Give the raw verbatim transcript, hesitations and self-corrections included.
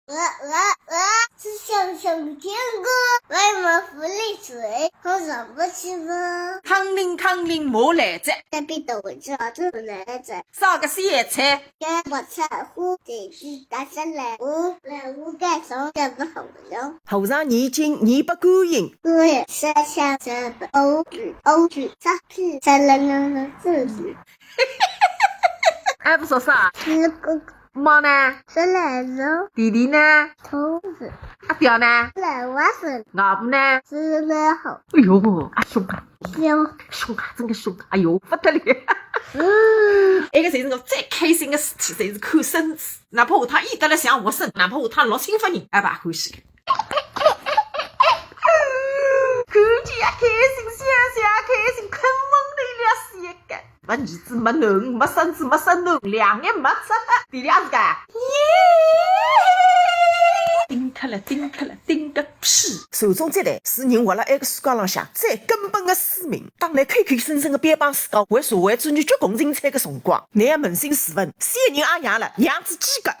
我我我是小熊坚果，为毛福利水，好长不吃吗？康宁康宁，我来哉。这边的文章就来哉。啥个小菜？干白菜，胡菜是打下来，我来我干啥干不好了。和尚念经，念不干净。对，三下三不，欧举，欧举，三屁，三人人的自己。哎，不说啥。是个 妈呢？是来了。弟弟呢？兔子。阿表呢？来我是。外婆呢？是来好。哎呦，阿凶啊，凶。凶啊，真个凶啊，哎呦，不得了。嗯。埃个侪是我最开心的事体，侪是看孙子，哪怕下趟伊得了像我孙，哪怕下趟落亲发人，也勿欢喜。看见也开心，想想也开心，困梦里了是一个。 没儿子没囡，没孙子没孙囡，两眼没眨，弟弟也是个。耶！顶脱了，顶脱了，顶个屁！传宗接代是人活辣埃个世界浪向最根本的使命。当倷口口声声的标榜自家为社会做女鞠躬尽瘁的辰光，倷要扪心自问，啥人阿养了，养仔几个？